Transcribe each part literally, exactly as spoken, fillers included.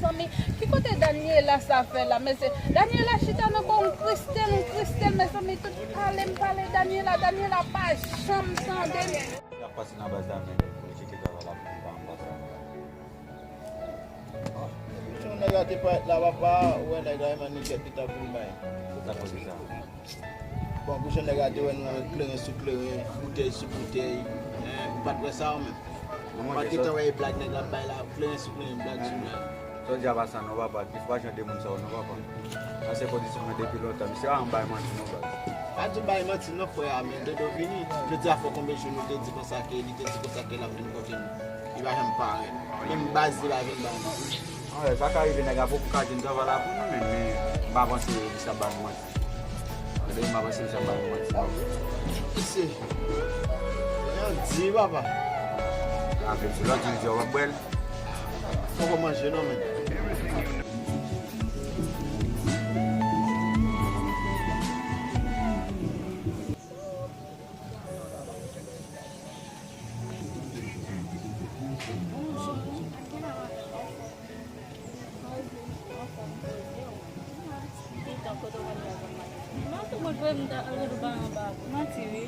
Mezanmi, ki kote Daniela sa fè la, mesye? Daniela chita nan kò yon Christelle, yon Christelle, mezanmi, tout pale m pale Daniela, Daniela pa janm tande m. Y ap pase nan baz la, men pou li tcheke travay la pou li pa anba sa. Jan nèg la te parèt la, papa, ou wè nèg la, e mannikèt li t ap vin bay. Sa koze sa. Bon, pou jan nèg la te wè nou kleren sou kleren, boutèy sou boutèy, hein, ou pa t wè sa ou menm? Ou pa t gentan wè e blag nèg la ap bay la, kleren sou kleren, blag sou blag. Sa w di a pa sa non, papa, ki fwa jan de moun sa yo non, papa. Sa se kondisyon mwen depi lontan. Misye pa janm bay manti non, baz. Pa di bay manti non, frè a, men Dodo vini. Jodi a fè konbyen jou nou te di konsa ke, li te di konsa ke l ap vin kote nou. Li pa janm parèt. Menm baz li pa vin ba nou. Anlè, sa ka rive nèg la poko ka jwenn travay la pou nou menm, men m pa panse li sa ba nou manti. Gade, m pa panse li sa ba nou manti non. Mesye, jan di papa. Avè di lòt jou li di w ap bwè l. Poko manje non, men. Manti, wi.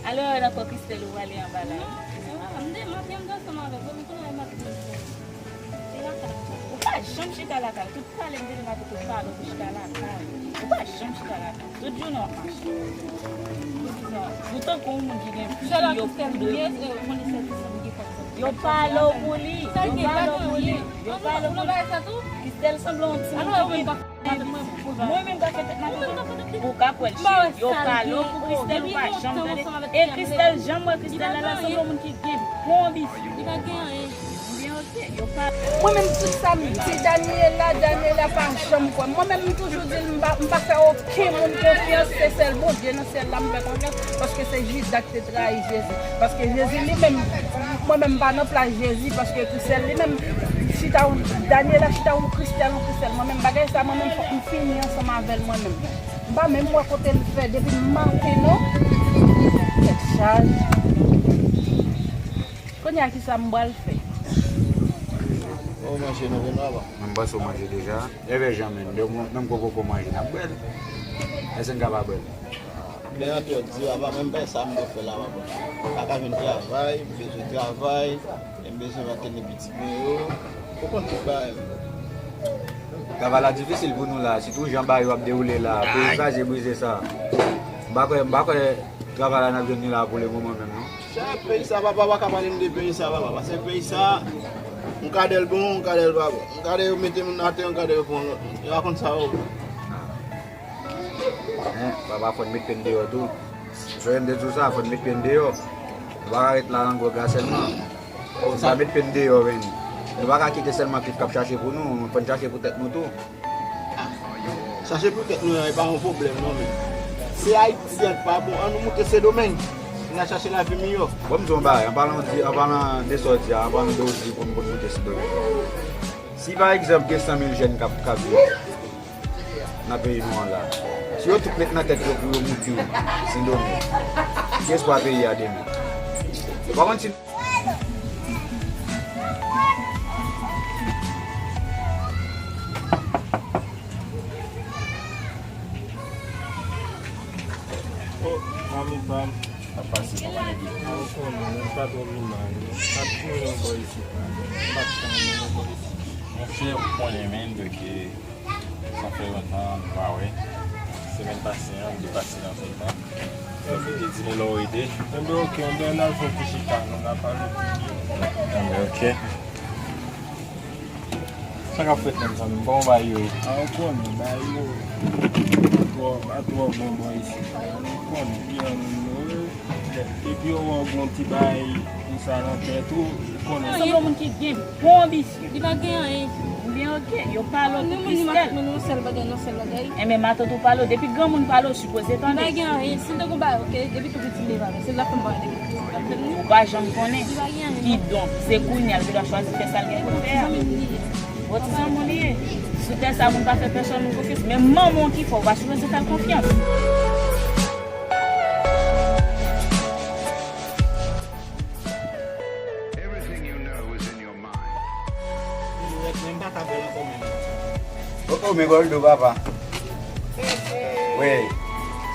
Alò, wè nan kò Christelle ou prale anba la. Non, m de, m ap, m de ansanm avè w, m konnen m ap di w. Ou pa janm chita lakay, tout pale m te di w, m ap di w, pa ou chita lakay. Ou pa janm chita lakay. Tout jounen w ap mache. Poukisa? Ou tankou yon moun ki gen fi yo kou de. Yo pale w pou li. Yo pale w pou li. Yo pale w pou li. Christelle sanble yon timoun ki gen Mwen menm gate tèt mwen tou. Ou ka kwè l cheri, yo pale w pou Christelle, ou pa janm tande. E Christelle, jan m wè Christelle la, l sanble yon moun ki gen bon anbisyon. Li pa gen anyen. Ebyen, oke, yo pale. Mwen menm, tout sa m di Daniela, Daniela pa janm kwè m. Mwen menm, m toujou di l, m pa, m pa fè okenn moun konfyans, se sèl Bondye nan syèl la m fè konfyans, paske se Jida ki te trayi Jezi. Paske Jezi li menm, mwen menm m pa nan plas Jezi, paske Christelle li menm, chita yon, Daniela chita yon Christelle, yon Christelle. Mwen menm bagay sa, mwen menm fòk m fini ansanm avè l mwen menm. M pa menm wè kote l fè, depi m maten non. Tèt chaje. Kounye a kisa m pral fè? Ou manje nou vin papa? Mwen m panse w manje deja. Evè jan menm, menm kò poko manje, n ap bwè l. Èske n ka pa bwè l? Men antre di papa, menm bagay sa m dwe fè la papa. M pa ka vin travay, m bezwen travay, e m bezwen manten pitit mwen yo. Ou konn tout bagay menm. Travay la difisil pou nou la, sitou jan bagay yo ap dewoule la, peyi kraze brize sa. M pa kwè, m pa kwè travay la n ap jwenn li la pou le moman menm non. Sa peyi sa papa, pa ka pale m de peyi sa papa, paske peyi sa, yon kadè l bon, yon kadè l pa bon. Yon kadè yo mete moun atè, yon kadè yo pran lòt moun. Yo pa konn sa yo. Hein, papa, fò n met pye n deyò tou. Jwenn de tou sa, fò n met pye n deyò. Nou pa ka ret la nan gwo gra sèlman. Fò n met pye n deyò, men. Nou pa ka kite sèlman Cliff k ap chache pou nou, fò n chache pou tèt nou tou. Chache pou tèt nou an, e pa yon pwoblèm non, men. Si Ayiti a pa bon, an nou moute Sendomeng. N a chache lavi miyò. Bon, m di yon bagay, an palan di, an palan de sa w di a, an palan de w di pou n, pou n moute Sendomeng. Si pa egzanp gen san mil jèn k ap, k ap viv nan peyi nou an la, si yo tout met nan tèt yo pou yo moute Sendomeng, ki espwa peyi a demen? Yo pa konn si Oh, manmi pa m. Sa pase kòman nèg yo? A, ou konnen, mwen pa twò vin mal, non. Pa t konnen yon bò isit la. Pa t tann yon bò isit. Monchè, ou konnen menm ke sa fè lontan nou pa wè. Semèn pase an, m te pase nan zòn nan. Mwen te di nou lè w rete. Enben, oke, enben, n al fè yon ti chita, nou, n a pale pi byen. Enben, oke. Sa k ap fèt menm, zanmi m? Kòman bagay yo ye? A, ou konnen, bagay yo pa twò, pa twò bon bò isit la. Ou konnen, pi an moun yo, epi yo wè w gen yon ti bagay konsa nan tèt ou, ou konnen. Sanble yon moun ki gen bon anbisyon. Li pa gen anyen. Ebyen, oke, yo pale w pou Christelle. Enben, matant ou pale w, depi granmoun pale w, sipoze tande. Li pa gen anyen. Si l te gon bagay, oke, depi tou piti, li pa gen. Se la fè m pale depi piti. Ou pa janm konnen. Kidonk, se kounye a l te dwa chwazi fè sa l gen pou l fè a. Bon, ti zanmi w li ye. Sou tè sa, moun pa fè pèsonn moun konfyans. Men manman w ki fè w, ou pa sipoze fè l konfyans. Everything you know is in your mind. Men m pa ka fè l ankò menm. Koko, men bòl dlo papa. Wi.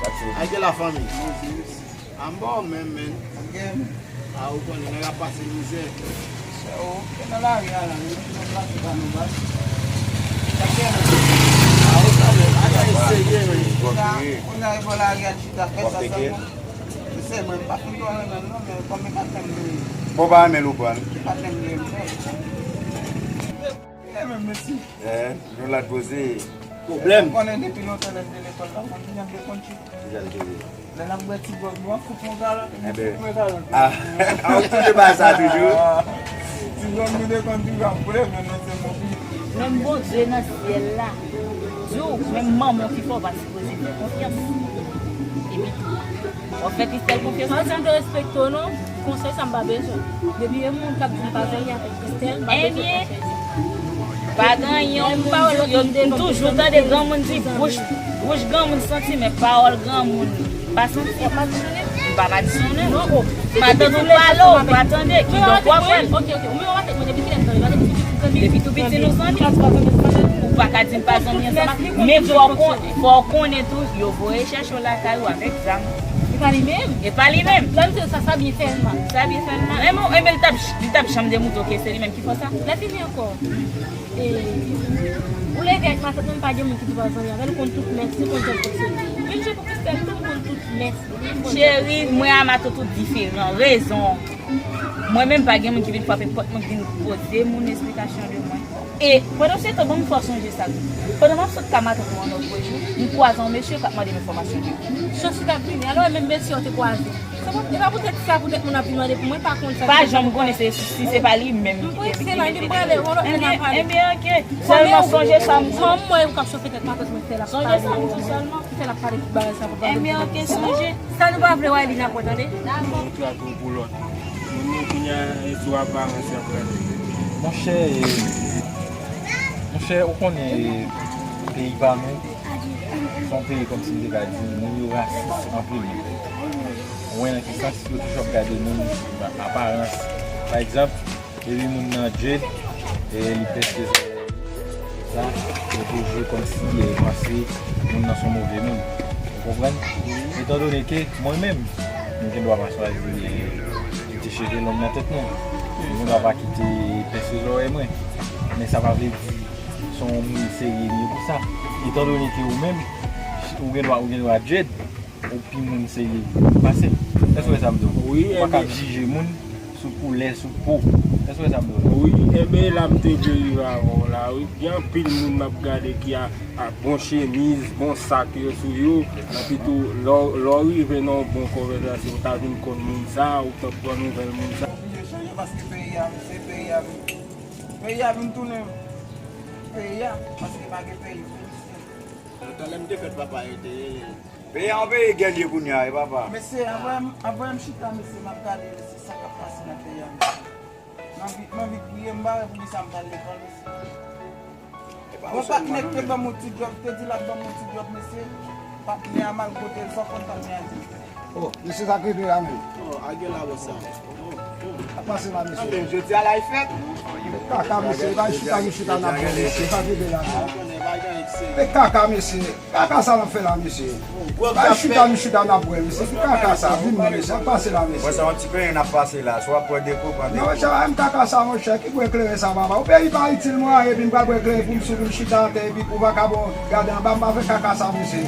Sa tou. Ake la fanmi. A m ba w menm, men. A ou konnen, nèg ap pase mizè. Frè, ou te nan lari a la, nou te nan lari pa nou bat. Sa fè, a ou sa menm, bagay serye, men. Kounye a, kounye a, e bò lari a chita, fè sa sèlman. Se mwen, m pa fin twò renmen l non, men kòm e patnè m li ye. Bon, pa renmen l ou pran l. E patnè m li ye, m pran l. E menm, mesi. Eh, nou la poze. Pwoblèm. Ou konnen depi lontan lè m te lekòl la, ou konn kijan m te konn chita. Kijan l te ye? Lè n ap bwè ti gwòg nou an, kout yon kalòt, kout yon kalòt. Ah, ah, ou touche pa sa toujou? Ti gwòg nou te konn toujou ap bwè, men nou se mouvi. Menm Bondye nan syèl la, di w, menm manman w ki fè w pa sipoze fè konfyans. Epi tou, w ap fè Christelle konfyans konsa? Sa di m te respekte w non, konsèy sa m pa bezwen. Depi e moun k ap di m pa zanmi avèk Christelle, m pa bezwen konsèy sa. Pa gen anyen, yon moun di, yo, m toujou tande granmoun di, bouch, bouch granmoun santi, men pawòl granmoun pa santi. M pa madisonnen. Non, oh. Matant ou pale, ou pa tande, kidonk w ap wè l. Ok, ok. Ou menm w ap mwen depi kilè m zanmi, depi tou piti nou zanmi. Ou pa ka di m pa zanmi ansanm ak li, men fò w kon-, fò w konnen tou, yo voye chèche w lakay ou avèk zam. E pa li menm? E pa li menm. Lè m di sa, sa byen fè l mal. Sa byen fè l mal. E men, e men li t ap, li t ap janm demoutre w ke se li menm ki fè sa. Lè fini ankò. E, ou leve ak matant mwen, pa gen moun ki di w pa zanmi avè l, ou konn tout mès li, ou konn jan l fonksyone. Menm jan pou Christelle tou, ou konn tout mès li, ou konn jan l fonksyone. Cheri, mwen a matant ou diferan. Rezon. Mwen menm pa gen moun ki vin frape pòt mwen, ki vin poze moun esplikasyon de mwen. E pandan se tan, ban m fè w sonje sa tou. Pandan m ap sot ka matant mwen yon lòt jou, m kwaze yon mesye k ap mande m enfòmasyon de ou. Chans li t ap vini. Alò, e menm mesye w te kwaze. Se pou, e pa poutèt sa, poutèt moun ap vin mande pou mwen, pa konn sa. Pa janm konnen se, si se pa li menm ki te vin. M prese la, epi m prale, yon lòt moun ap pale. Enben, enben, ok. Sèlman sonje sa m di w. Kòm mwen, ou k ap chofe tèt matant mwen, fè l ap pale. Sonje sa m di w sèlman. Fè l ap pale tout bagay sa, papa. Enben, ok, sonje. Sa nou pa vle wè li nan kò, tande. Yon trak pou lòt. Moun yo kounye a, e sou aparans y ap gade. Monchè, e, monchè, ou konnen, e, peyi pa nou, se yon peyi kòmsi m te ka di, moun yo rasis anpil. Ou wè nan ki sans yo toujou ap gade moun aparans. Pa egzanp, epi moun nan dread, e li pèse zòrèy li. Sa, yo toujou kòmsi, e, panse moun nan se yon move moun. Ou konprann? Etandone ke mwen menm, m gen dwa pa chwazi, e, kite cheve long nan tèt mwen. M gen dwa pa kite pèse zòrèy mwen. Men sa pa vle di se yon moun serye m ye pou sa. Etandone ke ou menm, ou gen dwa, ou gen dwa dread, ou pi moun serye pase m. Èske w wè sa m di w? Wi, ou pa ka ap jije moun sou koulè, sou po. Èske w wè sa m di w la? Wi, enben la m te vle rive avè w la, wi. Gen anpil moun m ap gade ki a, a bon chemiz, bon sak yo sou yo. Epi tou, lè w, lè w rive nan yon bon konvèsasyon, ou ta vin konn moun sa, ou t ap pran nouvèl moun sa. Oblije chanje paske peyi a, se peyi a vin, peyi a vin tounen peyi a, paske pa gen peyi pou misye. Talè m te fèt papa yo te rele l. Peyi a yon peyi gèl ye kounye a, wi papa. Mesye, anvan m, anvan m chita, mesye, m ap gade, mesye, sa k ap pase nan peyi a, mesye. M anvi, m anvi kriye, m pa wè poukisa m pa al lekòl, mesye. Bon, patnè k te ban m yon ti djòb, te di l ap ban m yon ti djòb, mesye. Patnè a m al kote l, sa w konn patnè a di m? Oh, mesye, sa k regle la menm? Oh, age la, bòs sa. Ap pase la, mesye. Anben, jodi a la e fèt. Kaka, mesye, e pa chita nou chita n ap bwè, mesye, sa k regle la menm? Ou konnen, pa gen anyen ki serye. E kaka, mesye. Kaka sa n ap fè la, mesye? Bay chita nou chita n ap bwè, mesye. Ki kaka sa? Di m non, mesye. Ap pase la, mesye. Bon, se yon ti penyen n ap pase la. Si w ap pran depo, pran depo. Non, monchè, pa menm kaka sa, monchè. Ki bwè kleren sa, papa? Ou peyi pa itil mwen anyen, epi m pral bwè kleren pou m sou pou m chita atè, epi pou vakabon gade anba m, pa fè kaka sa, mesye.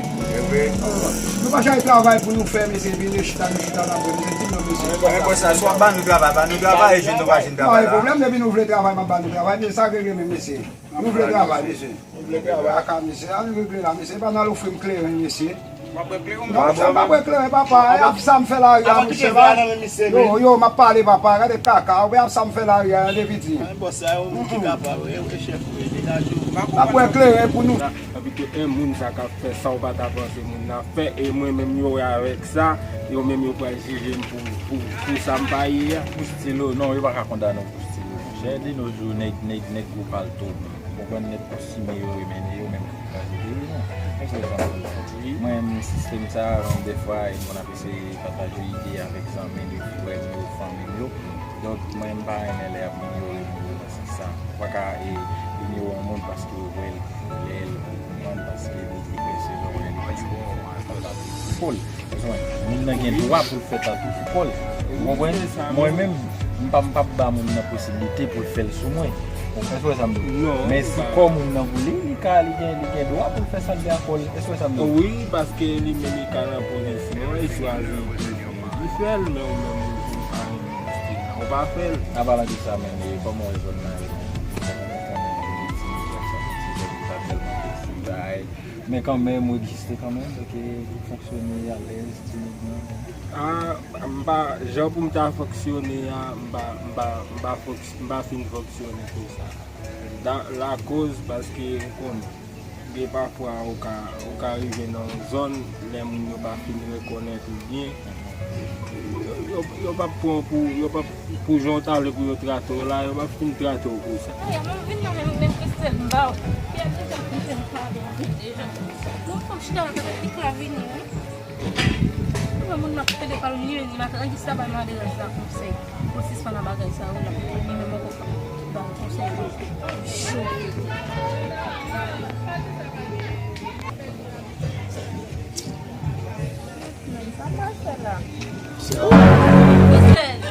Nou pa chwazi travay pou nou fè, mesye, epi nou chita, nou chita n ap bwè, mesye. Di m non, mesye. Men bon, sa, si w ap ba nou travay, ba nou travay, e jwenn nou pa jwenn travay la. Pa gen pwoblèm, depi nou vle travay, m ap ba nou travay, men sa k regle menm, mesye. Nou vle travay, mesye. Nou vle travay. Kaka, mesye. Ann regle la, mesye. E pa n al ofri m kleren, mesye. W ap bwè kleren, w ap bwè kleren, papa. E ap sa m fè lari a, monchè. Yo, yo, m ap pale, papa. Gade kaka. Ou wè ap sa m fè lari a, tande piti. Bòs sa, yon moun ki kapab, e, e chèf ou, e degaje w. M ap bwè kleren pou nou. Epi tou, e moun sa k ap fè sa w pa ta panse moun nan ap fè, e mwen menm yo wè avèk sa, yo menm yo pral jije m pou, pou, pou sa m pa ye a. Pou stilo, non, yo pa ka kondane w pou stilo, monchè. De nos jours, nèg, nèg, nèg gwo palto, konprann, nèg kostime yo, yo mennen yo menm ki kraze peyi nou. Èske w konprann? Wi. Mwen, sistèm sa, dèfwa, e mwen ap eseye pataje ide avèk zanmi m yo, frè m yo, fanmi m yo. Donk, mwen, m pa renmen lè y ap inyore moun yo nan sans Ou pa ka e, inyore yon moun paske ou wè l, lè l, ou konprann, paske li, li prese, lè ou wè li prese, ou pa ka fè tatou sou po l. Ou konprann? Moun nan gen dwa pou l fè tatou sou po l. Ou konprann? Mwen menm, m pa, m p ap ba moun nan posiblite pou l fè l sou mwen. Èske w wè sa m di w? Men si kò moun nan pou li, li ka, li gen, li gen dwa pou l fè sa l vle ak kò l. Èske w wè sa m di w? Wi, paske li menm li ka nan pozisyon an, li chwazi pou li fè l, men ou menm ou pa renmen stil la, ou pa fè l. An palan de sa menm, e kòman w wè zòn nan ye menm? Kòman w wè ti zòn sa, ti zòn ki pa tèlman fleksib, bagay. Men kanmenm, ou egziste kanmenm, donk, e, ou fonksyone alèz, timidman. Ah, m pa, jan pou m ta fonksyone a, m pa, m pa, m pa fonks-, m pa fin fonksyone konsa. Da, lakoz, paske ou konnen, gen pafwa ou ka, ou ka rive nan yon zòn, lè moun yo pa fin rekonèt ou byen, yo, yo, yo p ap pran w pou, yo p ap, pou jan w ta vle pou yo trate w la, yo p ap fin trate w konsa. Aya, mwen vin nan menm, menm Christelle, m ba w. Pi ap deja kite m pale anpil deja. Non, fòk chita la, petèt li ka vini, wi. Ou wè moun nan ap pede pa l li menm, li maten, ann di sa bay maderèz la konsèy. Pou l sispann nan bagay sa yo la. Li menm ankò ba l konsèy. Cho. Men sa pase la. Christelle.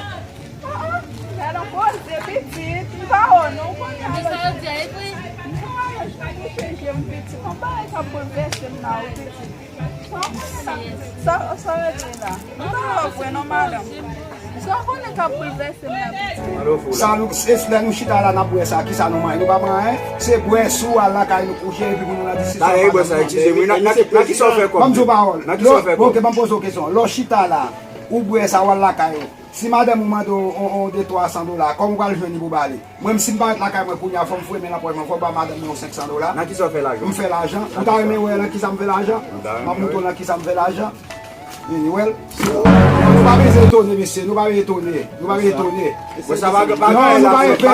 Ah, ah, gade yon koze pitit, m pa wè w non, kounye a. Sa yo di a, e vre? M pa wè, m pa bouche je m pitit, yon bagay k ap boulvèse m la, wi, pitit. Sa, sa, sa regle la. M pa wè w vre non, madanm. Sa w konnen k ap boulvèse m la, pitit. Sa nou, se lè nou chita la, n ap bwè sa, kisa nou manyen? Nou pa manyen, se bwè sou, al lakay nou kouche, epi pou nou nan diskisyon. Talè, e bwè sa, eskize m, wi, nan, nan, nan kisa w fè kòb? Ban m di w pawòl. Nan kisa w fè kòb? Ok, ban m poze w kesyon. Lè w chita la, ou bwè sa, w al lakay ou. Si madanm ou mande w on, on, on de twa san dola, kòman ou pral jwenn li pou ba li? Mwen menm, si m parèt lakay mwen kounye a, fò m fouye men nan pòch mwen, fò m ba madanm mwen yon senk san dola. Nan kisa w fè lajan? M fè lajan. Ou ta renmen wè nan kisa m fè lajan? M ap montre w nan kisa m fè lajan. Vini wè l. Nou pa bezwen etone, mesye. Nou pa bezwen etone. Nou pa bezwen etone. Mwen sa pa, pa, non, nou pa bezwen pè.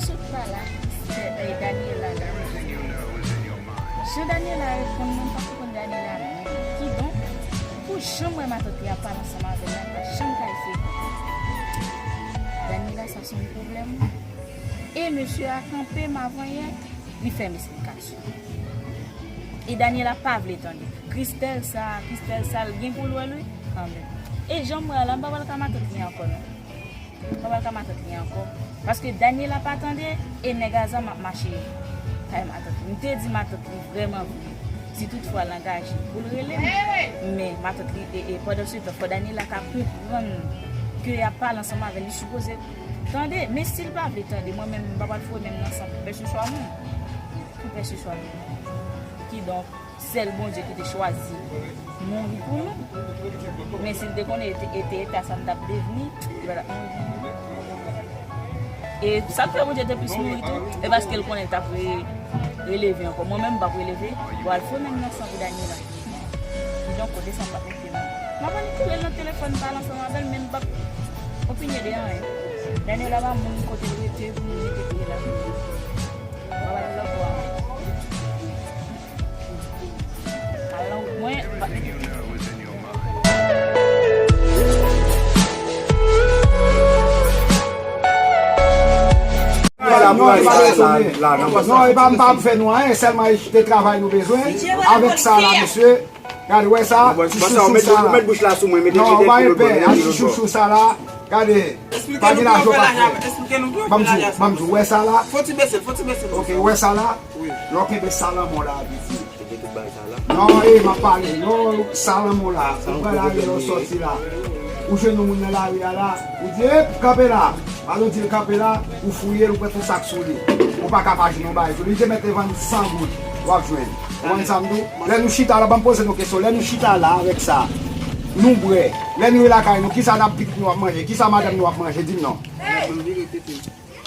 Sot pa la, se, eh, Daniela la. Jan Daniela reponn mwen, m pa konprann Daniela menm. Kidonk, pou jan m wè matant li ap pale ansanm avè l la, m pa janm ka eseye konprann. Daniela, sa se yon pwoblèm, wi. E mesye a kanpe m avan yè, li fè m esplikasyon. E Daniela pa vle tande. Christelle sa, Christelle sa, l gen pou l wè l, wi, kanmenm. E jan m wè a la, m pa pral ka matant li ankò, non. M pa pral ka matant li ankò. Paske Daniela pa tande, e nèg a zam ap mache kay matant li. M te di matant li vrèman vre, si toutfwa l angaje, pou l rele m. Men matant li, e, e, pandan se tan, fò Daniela ka konprann ke y ap pale ansanm avè l, li sipoze tande. Men si l pa vle tande, mwen menm, m pa pral foure men m nan san pèseswa moun. Pou pèseswa moun. Kidonk, sèl Bondye ki te chwazi mouri pou nou. Men si l te konnen e te, e te eta sa m t ap devni, li pa t ap mouri pou nou. E sa k fè Bondye te plis mouri tou, e paske l konnen l t ap re-, releve ankò. Mwen menm, m p ap releve, m pral foure men m nan san pou Daniela. Kidonk, kote sa m p ap mete men m. M ap manikile l nan telefòn, pale ansanm avè l, men m p ap opinye de anyen. Daniela pa moun kote l rete pou l mete pye la. M pa pral lòt bò a. Alò, mwen, pa- Non, e pa bezwen. Non, e pa, m pa ap fè nou anyen, sèlman e de travay nou bezwen. Avèk sa la, mesye. Gade, wè sa, ti chouchou sa la. Non, ou pa gen pè, a ti chouchou sa la. Gade, pa gen lajan w pa fè. Ban m di w, ban m di w, wè sa la. Fò ti bese l, fò ti bese l. Ok, wè sa la. Lè w kenbe sa nan men w la, piti. Non, e, m ap pale. Lè w sa nan men w la, ou pran lari, lè w sòti la. Ou jwenn yon moun nan lari a la, ou di, ep, kanpe la. Pandan w di l kanpe la, ou fouye l, ou pran tout sa k sou li. Ou pa ka pa jwenn yon bagay sou li. Li te mèt te vann san goud, w ap jwenn. Ou konprann sa m di w? Lè nou chita la, ban m poze nou kesyon. Lè nou chita la avèk sa, nou bwè. Lè nou ye lakay nou, kisa n ap, pitit nou ap manje? Kisa madanm nou ap manje? Di m non.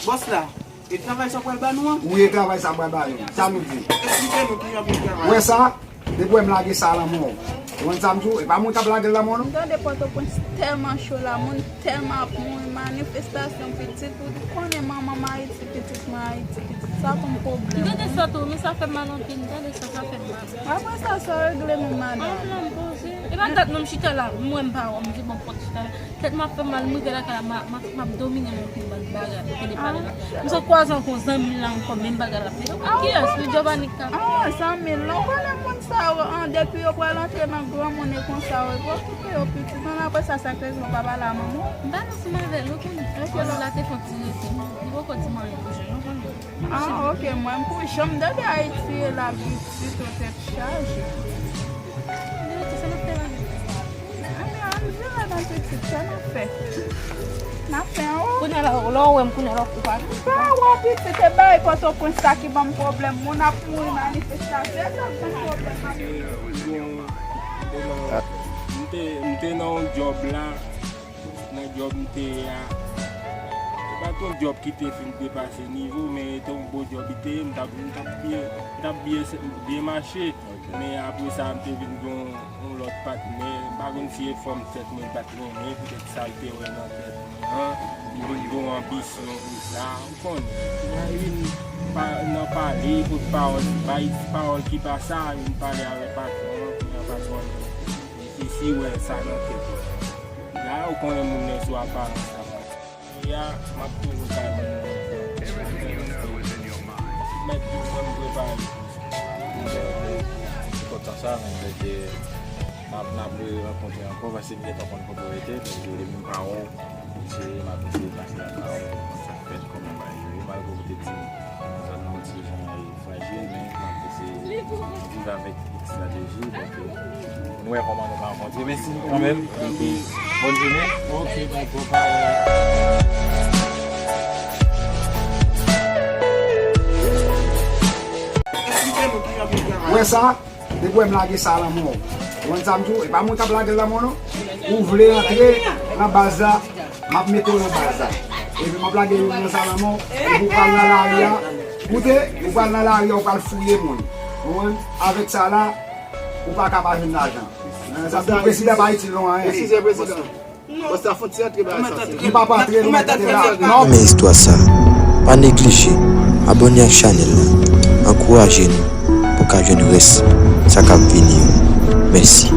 Bòs la, e travay sa w pral ba nou an? Wi, e travay sa m pral ba nou. Sa nou di? Eksplike nou kijan pou n travay. Wè sa? Depi w wè m lage sa lan men w. Ou konn sa m di w? E pa mwen k ap lage l lan men w, non. M tande Pòtoprens tèlman cho la, moun tèlman ap mouri, manifestasyon pitit, ou konnen manman m Ayiti, pitit mwen Ayiti, pitit. Sa konn pwoblèm. M tande sa tou, men sa fè m mal anpil, m tande sa, sa fè m mal. Apre sa, sa regle nou, madanm. An blan m poze. E pa dat non, m chita la, m wè m pa wè, m di bon, m pot chita la. Tèt m ap fè mal, m rive lakay la, m a- m ap- m ap domine yon pil bann bagay, m pede pale la. M sot kwaze ankò zanmi l la ankò, menm bagay la ap fè. Ou konn kiyès, li Giovanni k ap. Ah, zanmi l la, ou konnen moun sa yo, an, depi yo pral antre nan granmoun e konsa, yo poko kite yo pitit. An, apre sa, sa k rezon pa pale a manman w? M pa nan ansanm avè l, ou konnen. Lè l la te fè yon ti rete, li poko di m anyen pou jwenn, ou konnen. Ah, ok, mwen, m pou janm depi Ayiti e la pitit, yo tèt chaje. Yo di, sa n ap fè la menm? Ann, ann vire nan pitit, sa n ap fè? N ap fè anwo. Kounye a la, lè w wè m, kounye a la, ou pa. M pa wè w pitit, e bay Pòtoprens sa ki ban m pwoblèm. Moun ap mouri manifestasyon, e sa k ban m pwoblèm. M te, m te nan yon djòb la, nan djòb m te ye a. Se pa t yon djòb ki te fin depase nivo, men e te yon bon djòb li te ye, m t ap, m t ap byen, m t ap byen, byen mache. Men apre sa, m te vin gen yon, yon lòt patnè, m pa konn si e fòm tèt mwen li pa t renmen, poutèt sa l te wè nan tèt mwen an, li vin gen yon anbisyon pou sa, ou konnen. Mwen vin pa, nan pale, pot pawòl, bay ti pawòl ki pa sa, vin pale avèk patwon an, kounye a patwon an vin reflechi, wè sa nan tèt mwen. La, ou konnen moun nan sou aparans la. Ya, m ap toujou ka vin. Mèt di mwen m prepare. Kontan sa, men, se ke n ap, n ap rerankontre ankò, paske m gentan konn kote w rete, paske depi m pa wè w, m eseye, m ap eseye pase la pa wè w, sa k fèt, kòman bagay yo ye, malgre w te di m zòn nan yon ti jan e frajil, men n ap eseye viv avèk estrateji. Donk, nou wè kòman nou ka rankontre. Mèsi kanmenm. Epi, bòn jounen. Ok, bye, bye. Wè sa? Depi w wè m lage sa nan men w. Ou konn sa m di w? E pa mwen k ap lage l nan men w, non. Ou vle antre nan baz la, m ap mete w nan baz la. Epi m ap lage youn nan sa nan men w, epi w pral nan lari a. Koute, ou pral nan lari a, ou pral fouye moun. Ou konprann? Avèk sa la, ou pa ka pa jwenn lajan. Sa pou prezidan pa itil nou anyen. Eskize, prezidan. Bòs la fon ti antre bagay sa, se. Nou pa pa antre, nou mèt antre la. Non. Renmen istwa sa, pa neglije abòne ak chanèl la, ankouraje nou pou ka jwenn rès sa k ap vini yo. Mèsi.